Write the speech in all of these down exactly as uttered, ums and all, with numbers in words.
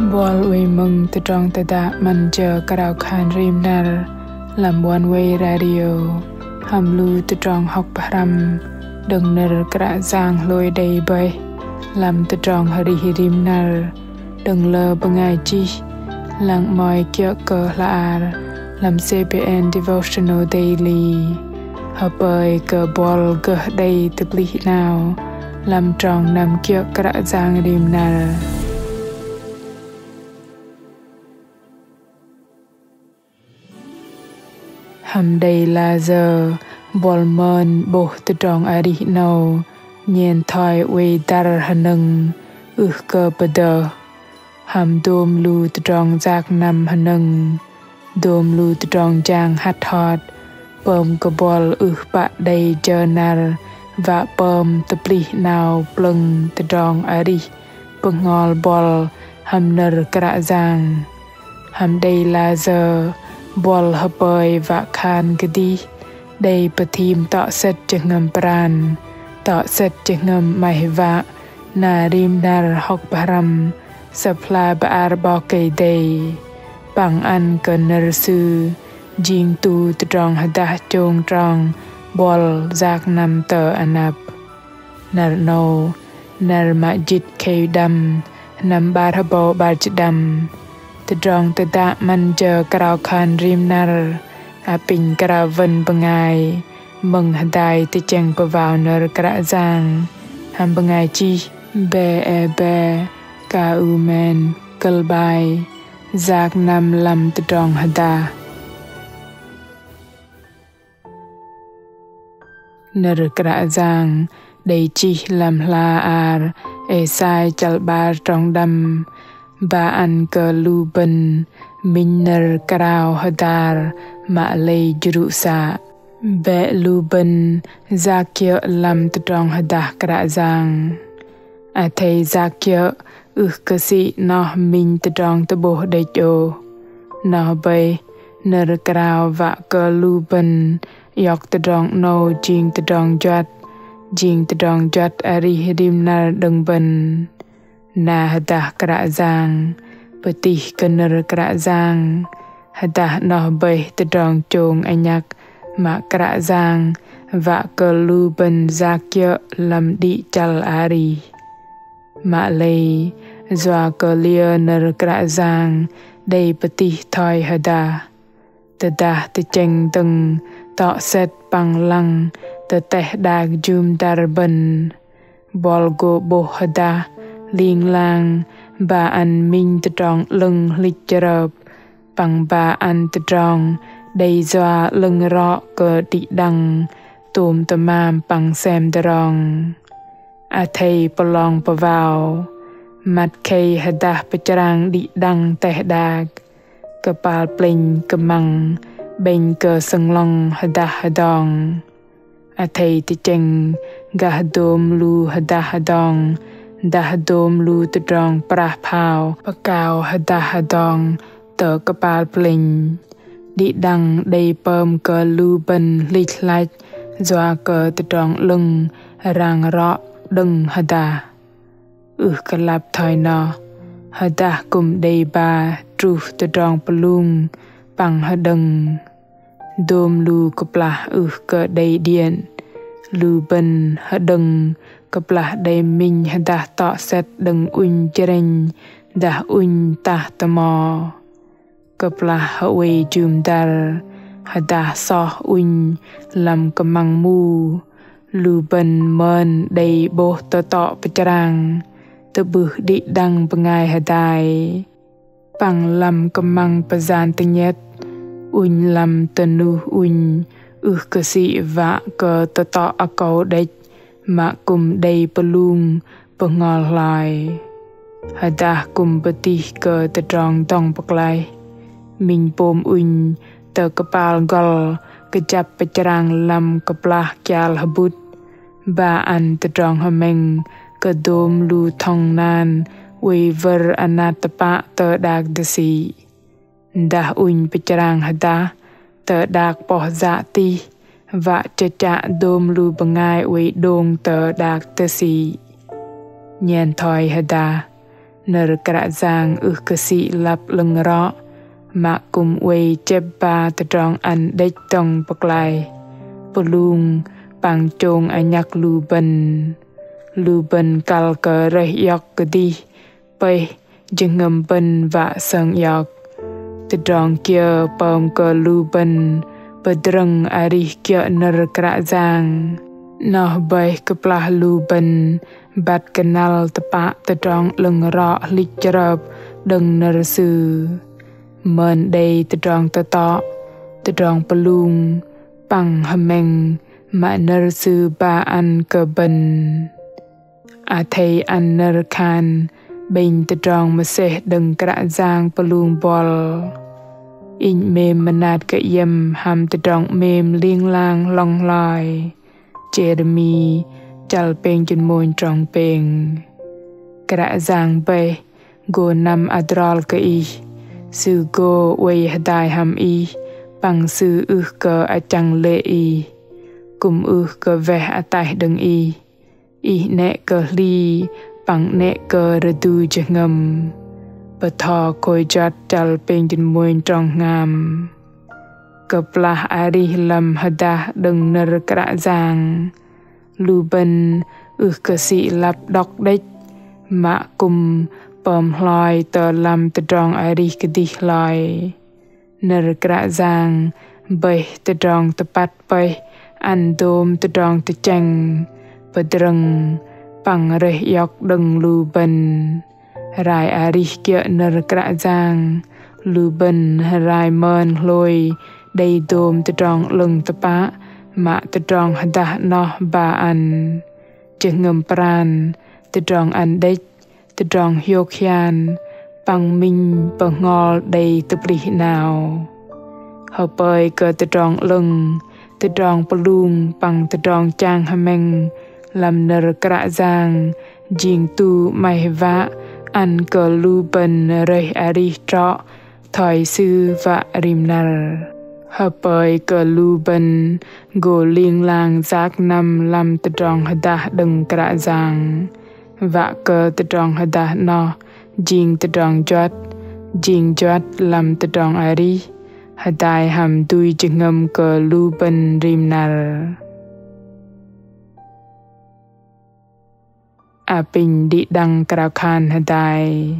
Buăl oei mơ̆ng tơdrong tơdă 'Măn jơ krao khan rim năr lăm Oneway Radio hăm lu tơdrong hŏk pơhrăm đơ̆ng nơ̆r Kră Yang hlôi đei bơih lăm tơdrong arih rim năr đơ̆ng lơ bơngai chih lăng 'mơ̆i kiơ̆ kơ hla ar lăm C B N Devotional Daily. Hơpơi kơ buăl gơh đei tơplih 'nao lăm trong năm kiơ̆ Kră Yang rim năr. Hăm đei lah sơ̆ buăl mơn 'bôh tơdrong arih 'nâu nhen thoi oei dăr hơnơ̆ng ưh kơ pơdơh. Hăm dôm lu tơdrong yak năm hơnơ̆ng, dôm lu tơdrong jang hăt hot pơm kơ buăl ưh pă đei jơ năr wă pơm tơplih 'nao plơ̆ng tơdrong arih bơhngol buăl hăm nơ̆r Kră Yang. Hăm đei lah sơ̆ buăl hơpơi wă khan kơdih đei pơthim tŏ sĕt jơhngơ̆m pran, tŏ sĕt jơhngơ̆m 'maih wă na rim năr hŏk pơhrăm Sơ̆p hla bơar 'Bok Kei-Dei, păng ăn kơ nơ̆r Sư jing tu tơdrong hơdah chông trong buăl yak năm tơ anăp. Năr 'nâu, năr mơjĭt khei đăm, sơnăm 'bar hơbâu 'bar jĭt đăm. Tơdrong tơdă 'Măn jơ krao khan rim năr apinh krao wơn bơngai mơ̆ng hơdai tơchĕng pơwao nơ̆r Kră Yang hăm bơngai chih Be E Be Kaumen, kơ̆l bai Yak năm lăm tơdrong hơdah. Nơ̆r Kră Yang đei chih lăm hla ar Êsai chăl 'bar trong đăm, ba ăn kơ lu bơ̆n minh nơ̆r krao hơdar mă lei jrŭ să. Bĕ lu bơ̆n yak kiơ̆ lăm tơdrong hơdah Kră Yang. Athei yak kiơ̆ ưh kơ sĭ noh minh tơdrong tơ'bôh đĕch ôh. Noh bơih nơ̆r krao wă kơ lu bơ̆n iŏk tơdrong 'nâu jing tơdrong juăt, jing tơdrong juăt arih rim năr đơ̆ng bơ̆n. Na hơdah Kră Yang, pơtih kơ nơ̆r Kră Yang, hơdah noh bơih tơdrong chông anhăk mă Kră Yang wă kơ lu bơ̆n yak kiơ̆ lăm đĭ chăl arih. Mă lei, yua kơ liơ nơ̆r Kră Yang đei pơtih thoi hơdah. Tơdah tơchĕng dơ̆ng tŏ sĕt păng lăng tơ teh đak jŭm dăr bơ̆n, buăl gô 'bôh hơdah ling lang ba ăn minh tơdrong 'lơ̆ng hlĭch chrơp, păng ba ăn tơdrong đei yua 'lơ̆ng rŏ kơ đĭ đăng tôm tơmam păng sem tơdrong. Athei pơlong pơwao, măt khei hơdah pơchrang đĭ đăng teh đak, kơpal plĕnh kơmăng 'bĕnh kơ sơnglŏng hơdah hơdong. Athei tơchĕng gah dôm lu hơdah hơdong, dah dôm lu tơdrong prah phao pơkao hơdah hơdong tơ kơpal plĕnh. Đĭ đăng đei pơm kơ lu bơ̆n hlĭch hlăch yua kơ tơdrong 'lơ̆ng rang rŏ đơ̆ng hơdah. Ưh kơ lăp thoi noh, hơdah kư̆m đei ba truh tơdrong pơlung păng hơđơ̆ng. Dôm lu kơplah ưh kơ đei điện, lu bơ̆n hơđơ̆ng kơplah đei minh hơdah tŏ sĕt đơ̆ng ŭnh jrĕnh dah ŭnh tah tơmo. Kơplah hơwei jŭm dăr, hơdah soh ŭnh lăm kơmăng mu, lu bơ̆n mơn đei 'bôh tơtŏ pơchrang tơ'bưh đĭ đăng bơngai hơdai. Păng lăm kơmăng pơyan tơnhĕt, ŭnh lăm tơnuh ŭnh ưh kơ sĭ wă kơ tơtŏ akâu đĕch mă kư̆m đei pơlung bơhngol hloi. Hơdah kư̆m pơtih kơ tơdrong dŏng pơklaih. Minh pôm ŭnh tơ kơpal gŏl kơjăp pơchrang lăm kơplah kial hơbŭt. Ba ăn tơdrong hơmĕng kơ dôm lu thŏng nan oei wơ̆r anat tơpă tơ đak dơsĭ. Dah ŭnh pơchrang hơdah tơ đak poh yă tih, wă chơchă dôm lu bơngai oei đông tơ đak dơsĭ. Nhen thoi hơdah, Nơ̆r Kră Yang ưh kơ sĭ lăp 'lơ̆ng rŏ, mă kư̆m oei chĕp ba tơdrong ăn đĕch dŏng pơklaih, pơlung păng chông anhăk lu bơ̆n. Lu bơ̆n kăl kơ rơih iŏk kơdih, pơih jơhngơ̆m bơ̆n wă sơng iŏk. Tơdrong kiơ pơm kơ lu bơ̆n pơdrơ̆ng arih kiơ̆ nơ̆r Kră Yang, noh bơih kơplah lu bơ̆n băt kơnăl tơpă tơdrong 'lơ̆ng rŏ hlĭch chrơp đơ̆ng nơ̆r Sư. Mơn đei tơdrong tơtŏ, tơdrong pơlung păng hơmĕng mă nơ̆r Sư ba ăn kơ bơ̆n. Athei ăn nơ̆r khan 'bĕnh tơdrong mơsêh đơ̆ng Kră Yang pơlung buăl. Inh 'mêm mơnat kơ iĕm hăm tơdrong 'mêm ling lang hlŏng hloi. Jêrêmi chăl pêng jĭt mônh trong pêng. Kră Yang bơih gô năm adrol kơ ih, Sư gô oei hơdai hăm ih, păng Sư ưh kơ achăng lê̆ ih, kư̆m ưh kơ weh ataih đơ̆ng ih. Ih 'nĕ kơ hli păng 'nĕ kơ rơdu jơhngơ̆m. Bơtho Khôi Juăt chăl pêng jĭt mônh trong hngam. Kơplah arih lăm hơdah đơ̆ng nơ̆r Kră Yang, lu bơ̆n ưh kơ sĭ lăp đŏk đĕch, mă kư̆m pơm hloi tơ lăm tơdrong arih kơdih hloi. Nơ̆r Kră Yang bơih tơdrong tơpăt pơih ăn dôm tơdrong tơchĕng, pơdrơ̆ng păng rơih iŏk đơ̆ng lu bơ̆n. Rai arih kiơ̆ nơ̆r Kră Yang, lu bơ̆n rai mơn hlôi đei dôm tơdrong 'lơ̆ng tơpă mă tơdrong hơdah noh ba ăn. Jơhngơ̆m pran, tơdrong ăn đĕch, tơdrong hiôk hian, păng minh bơhngol đei tơplih 'nao. Hơpơi kơ tơdrong 'lơ̆ng, tơdrong pơlung păng tơdrong chang hơmĕng lăm nơ̆r Kră Yang jing tŭ 'maih wă ăn kơ lu bơ̆n rơih arih trŏ thoi Sư wă rim năr. Hơpơi kơ lu bơ̆n gô ling lang yak năm lăm tơdrong hơdah đơ̆ng Kră Yang, wă kơ tơdrong hơdah noh jing tơdrong juăt, jing juăt lăm tơdrong arih, hơdai hăm dui jơhngơ̆m kơ lu bơ̆n rim năr. Apinh đĭ đăng krao khan hơdai.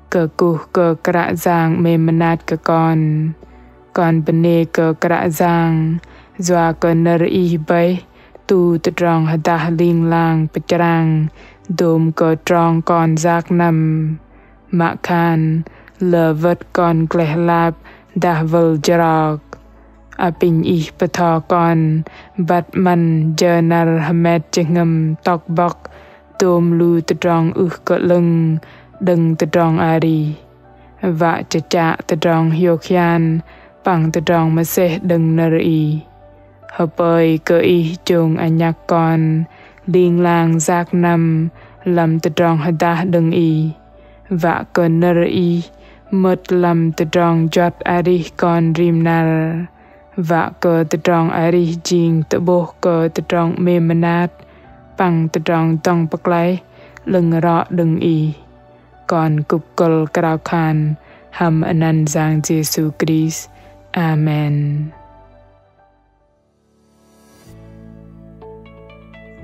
Kơkuh kơ Kră Yang 'mêm mơnat kơ kon. Kon bơnê kơ Kră Yang, yua kơ nơ̆r Ih bơih tŭ tơdrong hơdah ling lang pơchrang dôm kơ trong kon yak năm. Mă khan lơ wơ̆t kon gleh lap dah wơl jrok. Apinh Ih bơtho kon băt 'măn jơ năr hơmet jơhngơ̆m tŏk bŏk dôm lu tơdrong ưh kơ 'lơ̆ng đơ̆ng tơdrong arih. Wă chơchă tơdrong hiôk hian păng tơdrong mơsêh đơ̆ng nơ̆r Ih. Hơpơi kơ Ih chông anhăk kon ling lang yak năm lăm tơdrong hơdah đơ̆ng Ih. Wă kơ nơ̆r Ih mơ̆t lăm tơdrong juăt arih kon rim năr. Wă kơ tơdrong arih jing tơ'bôh kơ tơdrong 'mêm mơnat păng tơdrong dŏng pơklaih 'lơ̆ng rŏ đơ̆ng Ih. Kon kŭp kơ̆l krao khan hăm anăn Yang Yêsu Krist. Amen.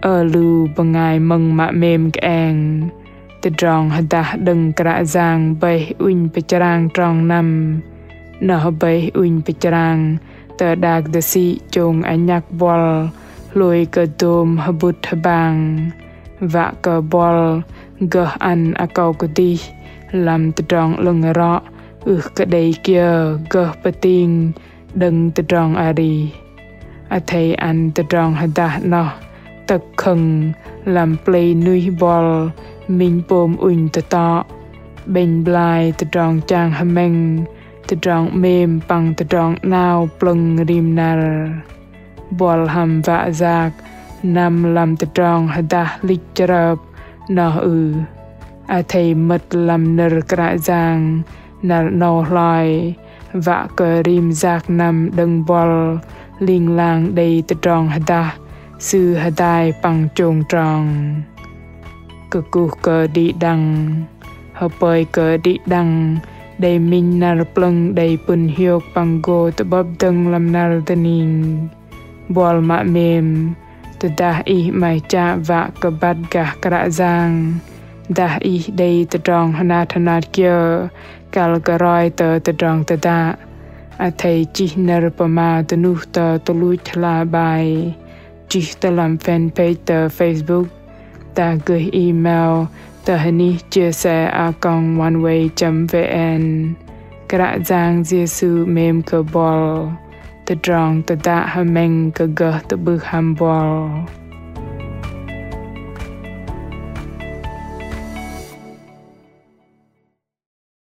Ơ lu bơngai mơ̆ng mă 'mêm kơeng, tơdrong hơdah đơ̆ng Kră Yang bơih ŭnh pơchrang trong năm, noh bơih ŭnh pơchrang tơ đak dơsĭ chông anhăk buăl hlôi kơ dôm hơbŭt hơbang. Wă kơ buăl gơh ăn akâu kơdih lăm tơdrong 'lơ̆ng rŏ ưh kơ đei kiơ gơh pơting đơ̆ng tơdrong arih. Athei ăn tơdrong hơdah noh tơ̆k khơ̆ng lăm plei nuih buăl minh pôm ŭnh tơtŏ, 'bĕnh blai tơdrong chang hơmĕng, tơdrong 'mêm păng tơdrong 'nao plơ̆ng rim năr. Buăl hăm wă yak năm lăm tơdrong hơdah hlĭch chrơp noh ưh? Athei mơ̆t lăm nơ̆r Kră Yang năr 'nâu hloi, wă kơ rim yak năm đơ̆ng buăl ling lang đei tơdrong hơdah Sư hơdai păng chông trong. kơkuh kơ đĭ đăng. Hơpơi kơ đĭ đăng đei minh năr plơ̆ng đei pŭn hiôk păng gô tơ'bơ̆p dơ̆ng lăm năr dơning. Buăl mă 'mêm, tơdah ih 'maih chă wă kơ băt gah Kră Yang, dah ih đei tơdrong hơnat hơnat kiơ kăl kơ roi tơ tơdrong tơdă, athei chih nơ̆r pơma dơnuh tơ tơluch hla bai, chih tơ lăm fanpage tơ Facebook, dah gơih email tơ hơnih chia sẻ a còng oneway chấm vn. Kră Yang Yêsu 'mêm kơ buăl. Tơdrong tơdă hơmĕng kơ gơh tơ'bưh hăm buăl.